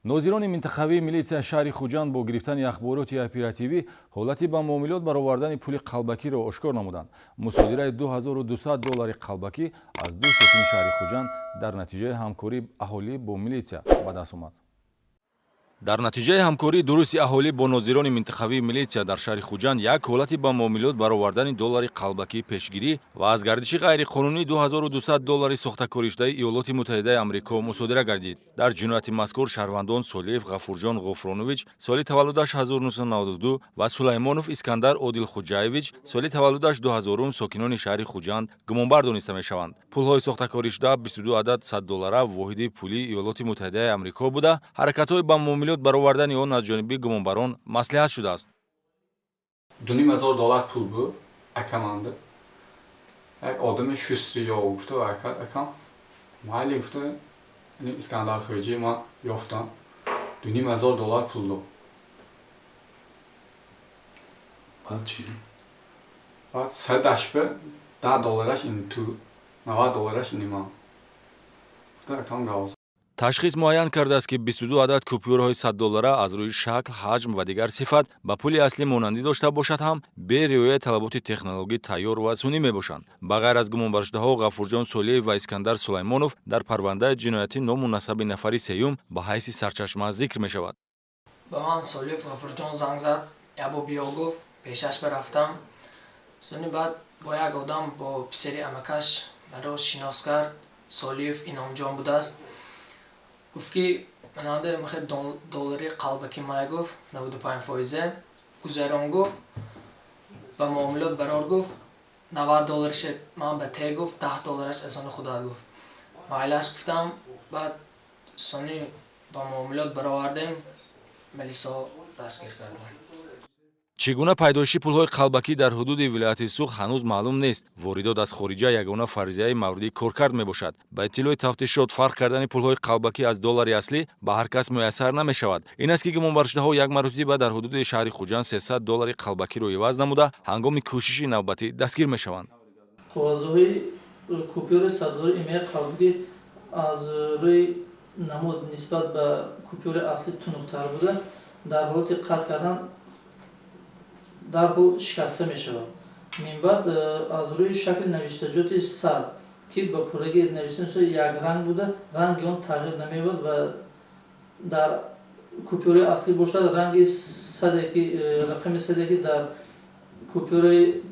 Нозирони минтақавии милитсияи шаҳри Хуҷанд бо гирифтани ахбороти оперативӣ ҳолати ба муомилот баровардани пули қалбакиро ошкор намуданд. Мусодираи 2200 доллари қалбакӣ аз ду сокини шаҳри Хуҷанд дар натиҷаи ҳамкории аҳолӣ бо милитсия ба даст омад. Дар натиҷаи ҳамкории дурусти аҳолӣ бо нозирони минтақавии милитсия дар шаҳри Хуҷанд як ҳолати ба муомилот баровардани доллари қалбакӣ пешгирӣ ва аз гардиши ғайриқонунии 2200 доллари сохтакоришудаи Иёлоти Муттаҳидаи Амрико мусодира гардид. Дар ҷинояти мазкур шаҳрвандон Солиев Ғафурҷон Ғуфронович, соли таваллудаш 1992, ва Сулаймонов Искандар Одилхуҷаевич, соли таваллудаш 2000, сокинони шаҳри Хуҷанд гумонбар дониста мешаванд. Пулҳои сохтакоришуда 22 адад 100 доллара воҳиди пулии Иёлоти Муттаҳидаи Амрико буда, ҳаракатҳои ба муомилот баровардани он аз ҷониби гумонбарон маслиҳат шудааст. 2500 доллар пул буд акаманда. Як одами шустрый ё гуфта ва акам майли гуфта, Искандар Хоҷи ман ёфтам, 2500 доллар пул дод. Баъд чӣ? Баъд садашба 10 доллараш ини ту, 90 доллараш ини ман гуфта, акам гавз. Ташхис муайян кардааст, ки 22 адад купюраҳои 100 доллара аз рӯи шакл, ҳаҷм ва дигар сифат ба пули аслӣ монандӣ дошта бошад ҳам, бе риояи талаботи технологӣ тайёр ва сунъӣ мебошанд. Ба ғайр аз гумонбаршудаҳо Ғафурҷон Солиев ва Искандар Сулаймонов, дар парвандаи ҷиноятӣ ному насаби нафари сеюм ба ҳайси сарчашма зикр мешавад. Ба ман Солиев Ғафурҷон занг зад, ябо биё гуфт. Пешаш барафтам. Сони баъд бо як одам, бо писари амакаш маро шинос кард. Солиев Иномҷон будааст. Гуфт, ки мананда мехе доллари қалбаки май, гуфт, 95 фоизе гузарон, гуфт, ба муомилот барор, гуфт, 90 долларше ман ба те, гуфт, 10 доллараш аз они худат, гуфт. Майлаш гуфтам. Баъд сони ба муомилот баровардем, милисо дастгир кардам. Чӣ гуна пайдоиши пулҳои қалбакӣ дар ҳудуди вилояти Суғд ҳанӯз маълум нест. Воридот аз хориҷа ягона фарзияи мавриди коркард мебошад. Ба иттилои тафтишот, фарқ кардани пулҳои қалбакӣ аз доллари аслӣ ба ҳар кас муяссар намешавад. Ин аст, ки гумонбаршудаҳо як маротиба дар ҳудуди шаҳри Хуҷанд 300 доллари қалбакиро иваз намуда, ҳангоми кӯшиши навбатӣ дастгир мешаванд. Қоғазҳои купюри 100 доллари имея қалбакӣ аз рӯи намуд нисбат ба купюри аслӣ тунуктар буда, дар ҳолати қатъ кардан дарҳол шикаста мешавад. Минбаъд аз рӯи шакли навиштаҷоти 100, ки ба пуррагӣ навишта шуда, якранг буда, ранги он тағйир намеёбад ва дар купюраи аслӣ бошад, ранги саде ки рақами саде, ки дар купюраи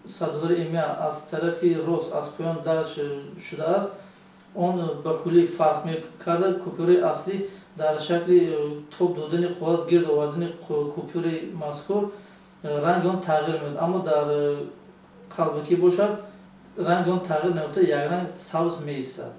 100 доллари эмия аз тарафи рост аз поён дарҷ шудааст, он ба куллӣ фарқ мекарда. Купюраи аслӣ дар шакли тоб додани коғаз, гирд овардани купюраи мазкур ранги он тағйир меёбад, аммо дар қалбакӣ бошад, ранги он тағйир наёфта, якранг сабз меистад.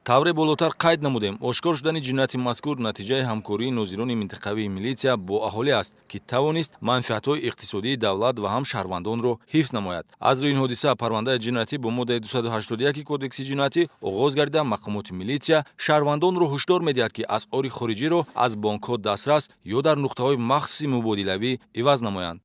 Тавре болотар қайд намудем, ошкор шудани ҷинояти мазкур натиҷаи ҳамкории нозирони минтақавии милитсия бо аҳолӣ аст, ки тавонист манфиатҳои иқтисодии давлат ва ҳам шаҳрвандонро ҳифз намояд. Аз рӯи ин ҳодиса парвандаи ҷиноятӣ бо моддаи 281 Кодекси ҷиноятӣ оғоз гардида, мақомоти милитсия шаҳрвандонро ҳушдор медиҳад, ки асъори хориҷиро аз бонкҳо дастрас ё дар нуқтаҳои махсуси мубодилавӣ иваз намоянд.